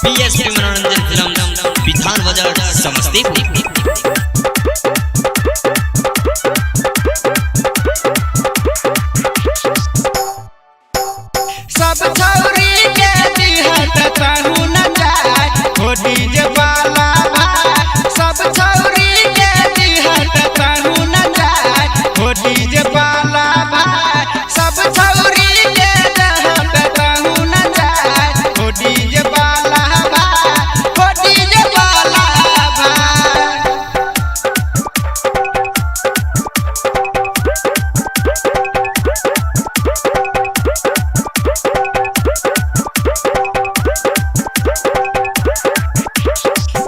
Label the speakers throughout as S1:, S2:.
S1: PSP मनोरंजन film, विधान बाजार, समस्तीपुर।
S2: सब छौरी के दिहत ताहू न जाय हो डीजे वाला भाई। सब छौरी के दिहत ताहू न जाय हो डीजे वाला भाई। सब छौरी के दिहत ताहू न जाय हो डीजे वाला भाई, हो डीजे वाला भाई।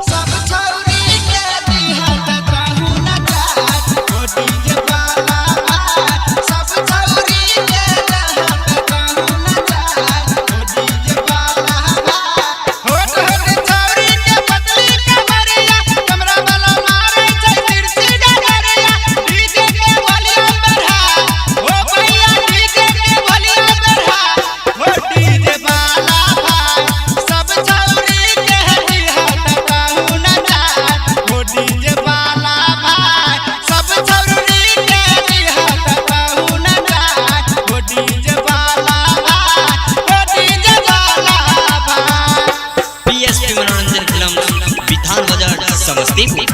S2: सब छौरी के दिहत ताहू न जाय हो डीजे वाला भाई। सब छौरी के दिहत ताहू न जाय हो डीजे वाला भाई। होठ होठ छौरी के पतली कमरिया, कमरा वाला मारे छै तिरछी डगरिया। डीजे के वॉल्यूम बढ़ा हो भैया, डीजे के वॉल्यूम बढ़ा हो डीजे वाला भाई। सब छौरी के दिहत ताहू न जाय हो डीजे वाला भाई। सब छौरी के दिहत ताहू न जाय हो डीजे वाला भाई, हो डीजे वाला भाई।
S1: पीएसपी मनोरंजन फिल्म, विधान बाजार, समस्तीपुर।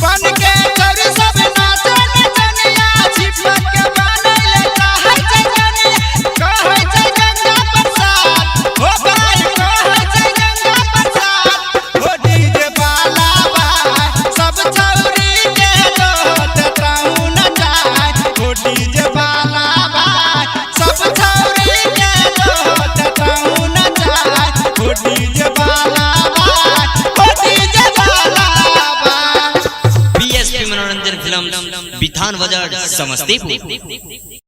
S2: बन के छौरी सब नाचे नचनिया, छिपक के बनैले चाहै छै जनिया। कहै छै गंगा प्रसाद हो भाई, कहै छै गंगा प्रसाद हो डीजे वाला भाई। सब छौरी के दोहत ताहू न जाय हो डीजे वाला भाई। सब छौरी के दोहत ताहू न जाय हो डीजे वाला भाई, हो डीजे वाला भाई।
S1: पीएसपी मनोरंजन फिल्म, विधान बाजार, समस्तीपुर।